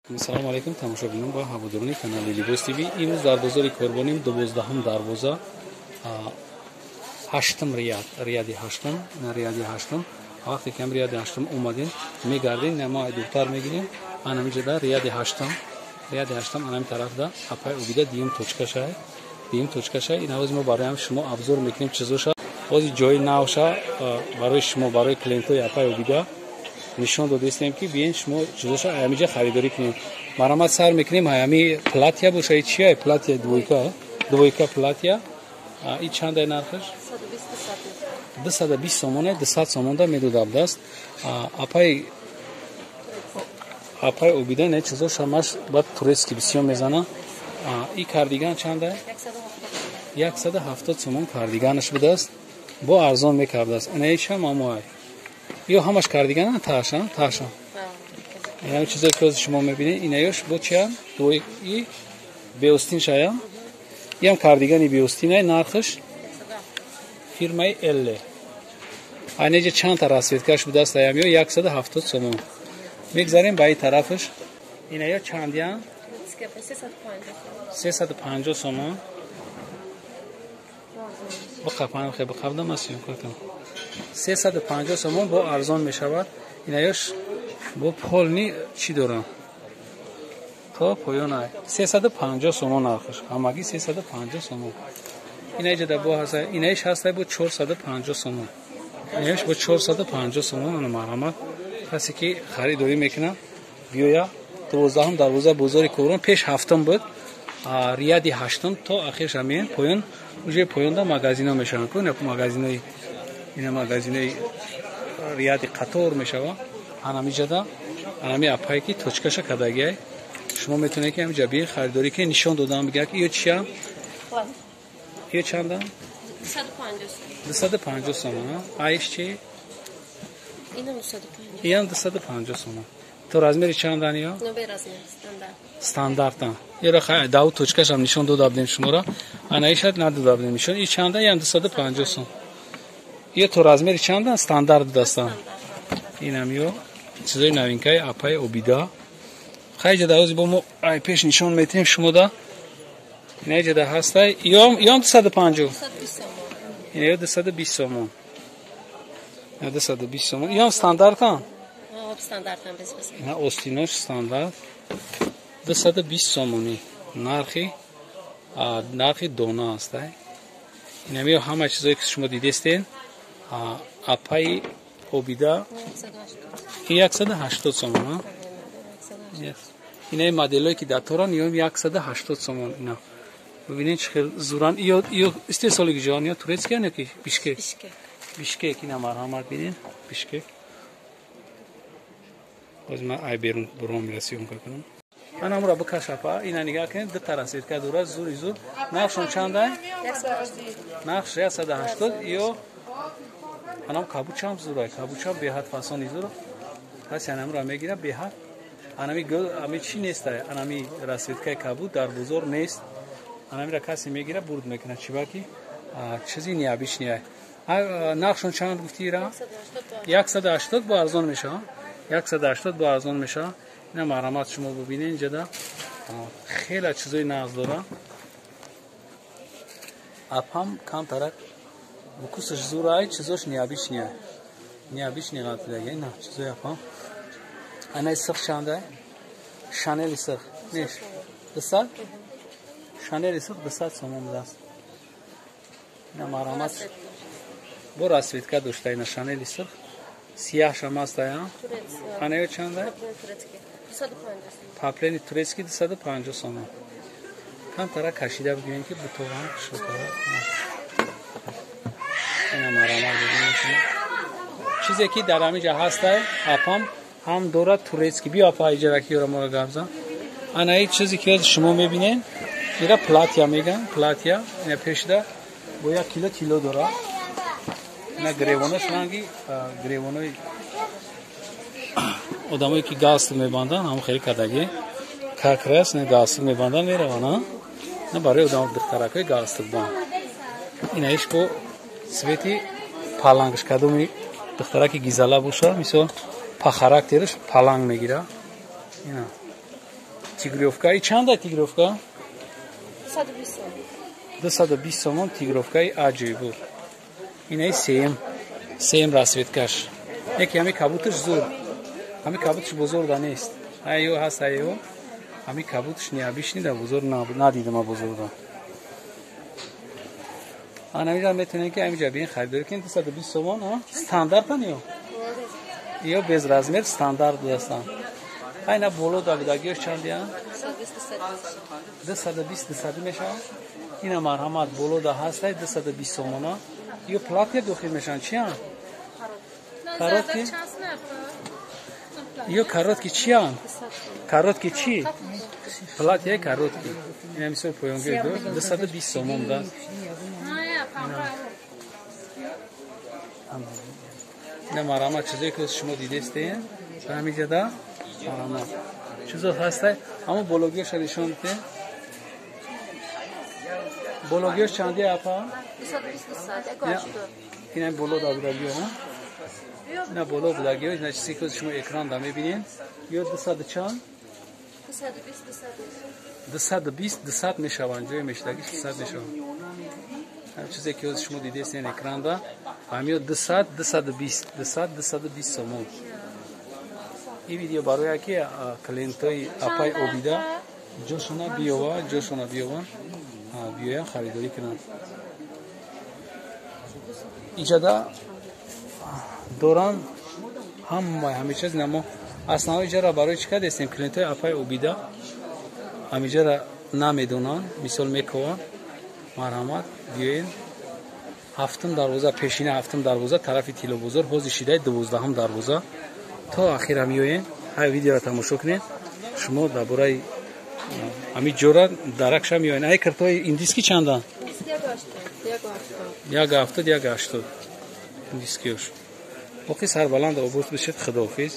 Салому алейкум, тамошобинон ва ҳаводорони канали Либос ТВ. Имрӯз дар бозори Корбоним, 12-ум дарвоза, ҳаштум ряд, ряди ҳаштум, ряди ҳаштум. Вақте ки ҳам ряди ҳаштум омадем, мегардем, ма дуртар мегирем. Анамиҷода ряди ҳаштум, ряди ҳаштум анами тарафда апай Обида дуюм точкашай, дуюм точкашай. Ин ҳози мо барои шумо обзор мекунем чизоша. Ҳози ҷои навша барои шумо, барои клиентҳои апай Обида нишон додастем, ки биен шумо чизоша ҳамиҷа харидорӣ кунем. Марҳамат, сар мекунем. Ҳами платья боша, чия платья? Двойка, двойка платья. И чандай нархаш? 220 сомоне, 200 сомонда медодабдаст апай Обида. Не чизоша маш баъд турецкий бисёр мезана. И кардиган чандай? 170 сомон кардиганаш будааст, бо арзон мекардааст. Анаишам амоай ё ҳамаш кардигана, таша, таша. Яъне чизое ки ҳозир шумо мебинед, инаёш бо чия? Двойи беостин шая, иам кардигани беостинай, нархаш фирмаи Элле. Айнеҷа чандта расцветкаш будааст, аям ё 170 сомон. Мегзарем ба ин тарафаш. Инаё чандиян? 350 сомон. Бақапан хе бақабдам аст, 350 сомон, бо арзон мешавад. Инаёш бо полный чӣ дорам, то поёна 350 сомон нархаш, ҳамагӣ 350 сомон. Инаиҷада бо ҳаста, инаиш ҳаста бо 450 сомон, инаиш бо 450 сомон. Ана марҳамат, касе ки харидорӣ мекунад, биёя. 12-ум дарвоза бозори Корон, пеш ҳафтум буд, ряди ҳаштум то ахирша меем поён. Уже поёнда магазино мешаванд ку, магазинои ина, магазинои ряди қатор мешава. Анамиҷада анами апае ки точкаша кардагиай, шумо метавонед ки ҳамиҷа биед, харидорӣ ки нишон додам. Бигӯяд, ки ё чия, ё чанда? 250 сомон. Аиш чи? Иам 250 сомон. То размери чандан ё? Стандартан. Ера хай дау точкашам нишон дода будем шуморо, анаишат надода будем нишон. И чанда? Иам 250 сом. Ё то размери чандан? Стандарт дастан. Инам ё чизои новинкаи апаи Обида. Хайҷа ҳози бо мо ай пеш нишон метиҳем шумода. Инаҷада ҳастай, ём 250, ина ё 220 сомон, 220 сомон. Ём стандартан, ина остинош стандарт, 220 сомонӣ нархи дона астай. Инамиё ҳама чизое ки шумо дидестен, апаи Обида. 180 сомон. Инаи моделое ки дар торан, ё 180 сомон. Ина бибинед, чӣ хел зуран. Ё истеҳсоли ҷон ё турецкиян ё ки Бишкек? Бишкек. Ина марҳамат, бинед, Бишкек. Боз ман ай берун бурон мера съёмка кунам. Анамура бикаш, апа. Ина нигаҳ кунед, ду расцветка дорад, зури зур. Нархшон чандай? Нархш 180. Ё анам кабучам зурай, кабучам беҳад фасони зур. Касе анамура мегира, беҳад анами гул, ами чӣ нестай, анами расцветкаи кабуд дар бозор нест. Анамира касе мегира, бурд мекунад, чиба ки чизи необычный. Нархшон чанд гуфти ира? 180, бо арзон мешавад, 180 бо арзон мешавад. Ина марҳамат, шумо бубинед, инҷада хеле чизои нағз дора. Апам камтарак вкусаш зурай, чизош необычный, необычный ғалтидаги. Ина чизои апам. Анаи сирх чандай? Шанели сирх неш 200, шанели сирх 200 сомон будааст. Ина марҳамат, бо расцветка дошта. Ина шанели сирх, сияҳшам астая. Анаё чандай? Поплини турецкий 250 сомон. Камтара кашида бигӯем, ки бутован шокара. Ина марҳамат, бибинед шумо чизе ки дар ҳамиҷа ҳастай. Апам ҳам дорад турецкий. Биё, апа, иҷараки ёра моро гап зан. Ана ин чизе ки шумо мебинед, ира платья меган, платья. Ина пешда бо 1 кило тилло дорад. Ина гревонош ранги гревонои одамое ки галстук мебанданд, ҳам хеле кардагӣ, как раз не галстук мебанданд, мераванд. На барои одам духтаракҳои галстукбанд. Инаиш бо цвети палангш, кадоми духтараки гизала боша, мисол, по характераш паланг мегира. Ина Тигровка и чанда тигровка? 220 сомон тигровкаи аҷоиб. Инаи сеюм расцветкаш. Яке ҳами кабуташ зур. Ҳами кабуташ бозорда нест. Айё ҳаст, айё. Ҳами кабуташ необычный да бозор надидам бозорда. Ана инҷа метавонед ки ҳаминҷа биин харидорӣ кунед 220 сомон, а? Стандартан ё? Ё без размер стандарт будастанд. Айна боло да будагиёш чандиянд? 220 200 мешавад. Ина марҳамат боло да ҳастай 220 сомона. Ё платья дохил мешаванд чиянд? Короткий? Ё короткий чиянд? Короткий чи? Платья короткий. Ина мисол поёнгир 220 сомон да. Ина марҳамат чизое ки шумо дидестед ҳаминҷа да марҳамат чизо ҳастай, аммо бологиёша нишон диҳед. Бологиёш чанди апа? 220. Ина боло да будагиё. Ина боло будагиё, ина чизе ки шумо экран да мебинед. Ё 200 чанд? 220 200 мешаванд, ҷои мешудагиш 200 мешаванд. Ҳар чизе ки шумо дидестед экран да ҳамиё 200 220 200 220 сомон. Ин видео барои ки клиентои апай Обида ҷошона биёванд, биёянд харидорӣ кунанд. Иҷода доранд ҳамаи ҳамин чиз. Намо аслан иҷара барои чӣ кардестем? Клиентои апай Обида ҳамиҷара намедонанд, мисол мекованд. Марҳамат биёед. Ҳафтум дарвоза, пешина ҳафтум дарвоза тарафи Тилобозор, ҳозир шидаи 12-ҳум дарвоза. То ахира меоем, ҳай видеоро тамошо кунед. Шумо дар бораи ҳамин ҷора даракша меоед. Ай картои индиски чанданд? 1,70 1,80 индискиёш. Боқӣ сарбаланд обод бошед. Худоҳофиз.